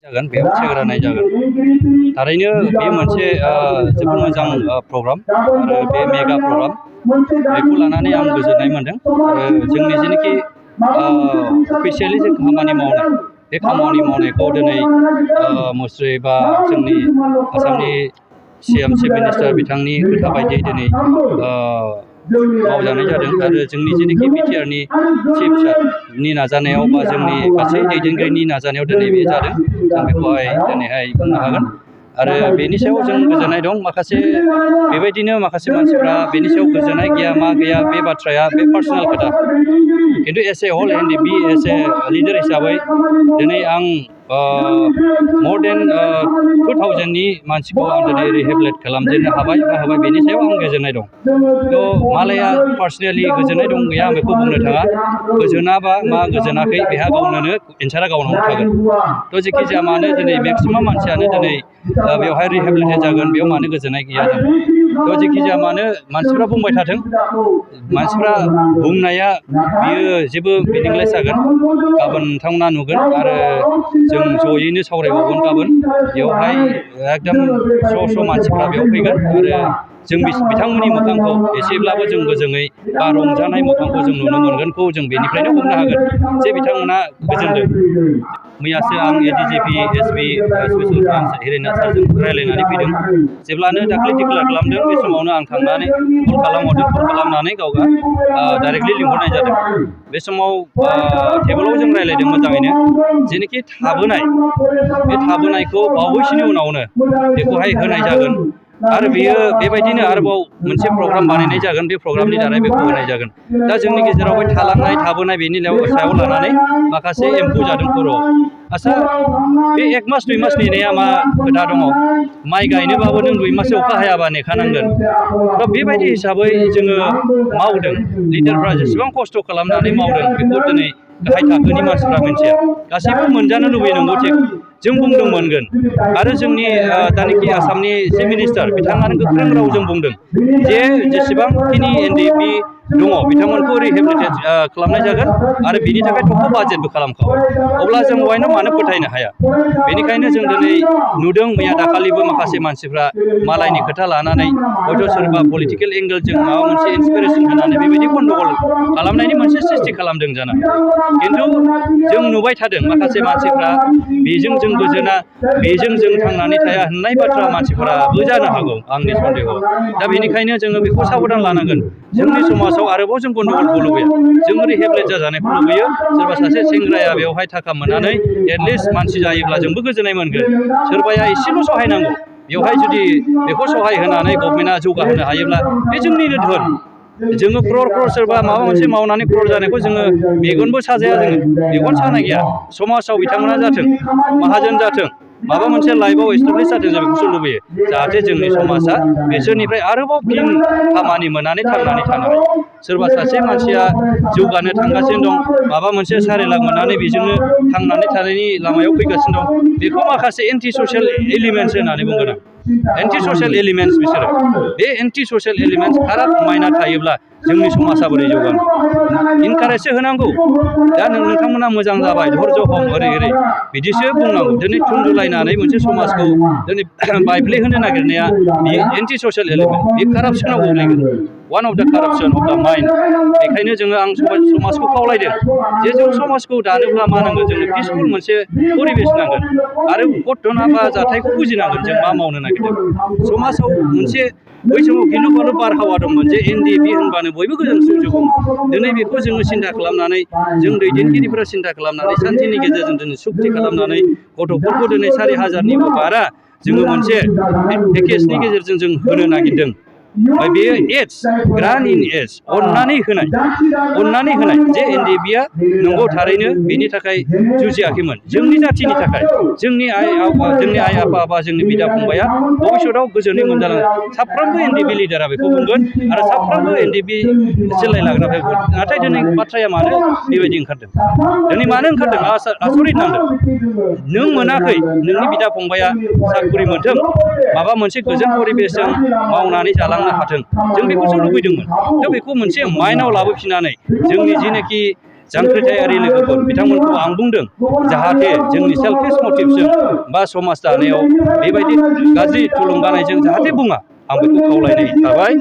जागोन बेयाव सेग्रानाय जागोन थारैनो बे मोनसे जोबोद मोजां प्रग्राम आरो बे मेगा प्रग्राम बेखौ लानानै आं गोजोननाय मोनदों आरो जोंनि जेनाखि अफिसियेलि जों खामानि मावनाय बे खामानि मावनायखौ दिनै मुस्रि बा जोंनि आसामनि CM चिफ मिनिस्टार बिथांनि खोथा बायदियै दिनै मावजानाय जादों आरो जोंनि जेनाखि बिटिआरनि चिफ सारनि नाजानायाव बा जोंनि गासै दैदेनगिरिनि नाजानायाव दिनै बे जादों जों बेखौहाय दिनैहाय बुंनो हागोन आरो बेनि सायाव जों गोजोननाय दं माखासे बेबायदिनो माखासे मानसिफ्रा बेनि सायाव गोजोननाय गैया मा गैया बे बाथ्राया बे पार्सनेल खोथा खिन्थु as a whole NDP as a leader हिसाबै दिनै आं more than 2000नि मानसिखौ आं दिनै रिहेबिलिट खालामजेननो हाबाय बेनि सायाव आं गोजोननाय दं थ' मालाया पार्सनेलि गोजोननाय दं गैया आं बेखौ बुंनो थाङा गोजोनाबा मा गोजोनाखै बेहा गावनोनो एन्सारा गावनावनो थागोन थ' जेखि जाया मानो दिनै मेक्सिमाम मानसियानो दिनै बेवहाय रिहेबिलिटेट जागोन बेयाव मानो गोजोननाय गैया जानो थ' जेखि जाया मानो मानसिफ्रा बुंबाय थाथों मानसिफ्रा बुंनाया बियो जेबो मिनिंलेस जागोन गाबोन नोंथांमोना नुगोन आरो जों जयैनो सावरायबावगोन गाबोन बेवहाय एकदम स' मानसिफ्रा बेयाव फैगोन आरो जों बिथांमोननि मोखांखौ एसेब्लाबो जों गोजोङै बा रंजानाय मोखांखौ जों नुनो मोनगोनखौ जों बेनिफ्रायनो हमनो हागोन जे बिथांमोना गोजोनदों मैयासो आं ADGP SP स्पेशल ब्रान्च हिरेना सारजों रायज्लायनानै फैदों जेब्लानो दाख्लै डिक्लेयार खालामदों बे समावनो आं थांनानै कल खालामनानै गावगा डाइरेक्टलि लिंहरनाय जादों बे समाव टेबोलाव जों रायज्लायदों मोजाङैनो जेनोखि थाबोनाय बे थाबोनायखौ बावैसोनि उनावनो बेखौहाय होनाय जागोन आरो बेयो बेबायदिनो आरोबाव मोनसे प्रग्राम बानायनाय जागोन बे प्रग्रामनि दारै बेखौ होनाय जागोन दा जोंनि गेजेराव बे थालांनाय थाबोनाय बेनि सायाव लानानै माखासे एम्फौ जादों खर'आव आच्छा बे 1 मास 2 मास नेनाया मा खोथा दङ माइ गायनोबाबो नों 2 माससो अखा हायाबा नेखानांगोन दा बेबायदि हिसाबै जोङो मावदों लिडारफ्रा जेसेबां खस्थ' खालामनानै मावदों बेखौ दिनै गाहाय थाखोनि मानसिफ्रा मिथिया गासैबो मोनजानो लुबैयो नंगौ थिग जों बुंदों मोनगोन आरो जोंनि दानिखि आसामनि चिफ मिनिस्टार बिथाङानो गोख्रों रावजों बुंदों जे जेसेबांखिनि NDP दङ बिथांमोनखौ रिहेबिलिटेट खालामनाय जागोन आरो बिनि थाखाय थख' बाजेटबो खालामखाबाय अब्ला जों वाइनो मानो फोथायनो हाया बेनिखायनो जों दिनै नुदों मैया दाखालिबो माखासे मानसिफ्रा मालायनि खोथा लानानै हयथ' सोरबा पलिटिकेल एंगेलजों माबा मोनसे इन्सपिरेसन होनानै बेबायदि गन्डगल खालामनायनि मोनसे सृष्टि खालामदों जानो खिन्थु जों नुबाय थादों माखासे मानसिफ्रा बेजों जों गोजोना बेजों जों थांनानै थाया होननाय बाथ्रा मानसिफोराबो जानो हागौ आंनि सन्देह दा बेनिखायनो जोङो बेखौ साबधान लानांगोन जोंनि समाजाव आरोबाव जों गन्डगलखौ लुबैया जों रिहेबिलिट जाजानायखौ लुबैयो सोरबा सासे सेंग्राया बेवहाय थाखा मोननानै एटलिस्ट मानसि जायोब्ला जोंबो गोजोननाय मोनगोन सोरबाया एसेल' सहाय नांगौ बेवहाय जुदि बेखौ सहाय होनानै गभर्नमेन्टआ जौगाहोनो हायोब्ला बे जोंनिनो धोन जोङो क्रर सोरबा माबा मोनसे मावनानै क्रर जानायखौ जोङो मेगनबो साजाया जोङो मेगन सानाय गैया समाजाव बिथांमोना जाथों माहाजोन जाथों माबा मोनसे लाइफआव एस्टाब्लिश जाथों जों बेखौसो लुबैयो जाहाथे जोंनि समाजा बिसोरनिफ्राय आरोबाव फिन खामानि मोननानै थांनानै थानो हायो सोरबा सासे मानसिया जौगानो थांगासिनो दं माबा मोनसे 4 लाख मोननानै बेजोंनो थांनानै थानायनि लामायाव फैगासिनो दं बेखौ माखासे एन्टि ससियेल एलिमेन्ट्स होननानै बुंगोन आं एन्टि ससियेल एलिमेन्ट्स बिसोरो बे एन्टि ससियेल एलिमेन्ट्स खाराब माइना थायोब्ला जोंनि समाजा बोरै जौगानो इनकारेजसो होनांगौ दा नोंथांमोना मोजां जाबाय धैर्य हम ओरै बिदिसो बुंनांगौ दिनै थुनजुलायनानै मोनसे समाजखौ दिनै बायफ्लेहोनो नागिरनाया बेयो एन्टि ससियेल एलिमेन्ट बे कारापसनाव गोग्लैगोन वान अफ द कारापसन अफ द माइन्ड बेखायनो जोङो आं समाजखौ खावलायदों जे जों समाजखौ दानोब्ला मा नांगोन जोंनो पिसफुल मोनसे परिबेस नांगोन आरो घटना बा जाथायखौ बुजिनांगोन जों मा मावनो नागिरदों समाजाव मोनसे बै समाव गिलु बालु बारहावा दंमोन जे NDP होनबानो बयबो गोजोन सुखजोगौमोन दिनै बेखौ जोङो सिन्था खालामनानै जों दैदेनगिरिफोरा सिन्था खालामनानै सान्थिनि गेजेरजों दिनै सुक्ति खालामनानै गथ'फोरखौ दिनै 4000निबो बारा जोङो मोनसे पेकेजनि गेजेरजों जों होनो नागिरदों ओमफ्राय बेयो एज ग्रान्ड इन एज अननानै होनाय जे NDPआ नंगौ थारैनो बेनि थाखाय जुजियाखैमोन जोंनि जाथिनि थाखाय जोंनि आइ आफा बा जोंनि बिदा फंबाया भबिष्यतआव गोजोनै मोनजालाङो साफ्रोमबो NDP लिडारा बेखौ बुंगोन आरो साफ्रोमबो NDP सिलाय लाग्राफोरा बुंगोन नाथाय दिनै बाथ्राया मानो बेबायदि ओंखारदों दिनै मानो ओंखारदों आसरित नांदों नों मोनाखै नोंनि बिदा फंबाया साख्रि मोनथों माबा मोनसे गोजोन परिबेसजों मावनानै जालांनो हाथों जों बेखौसो लुबैदोंमोन दा बेखौ मोनसे माइन्डआव लाबोफिननानै जोंनि जेनाखि जांख्रिथायारि लोगोफोर बिथांमोनखौ आं बुंदों जाहाथे जोंनि सेल्फिश मटिभजों बा समाज दानायाव बेबायदि गाज्रि थुलुंगानायजों जाहाथे बुङा आं बेखौ खावलायनाय थाबाय।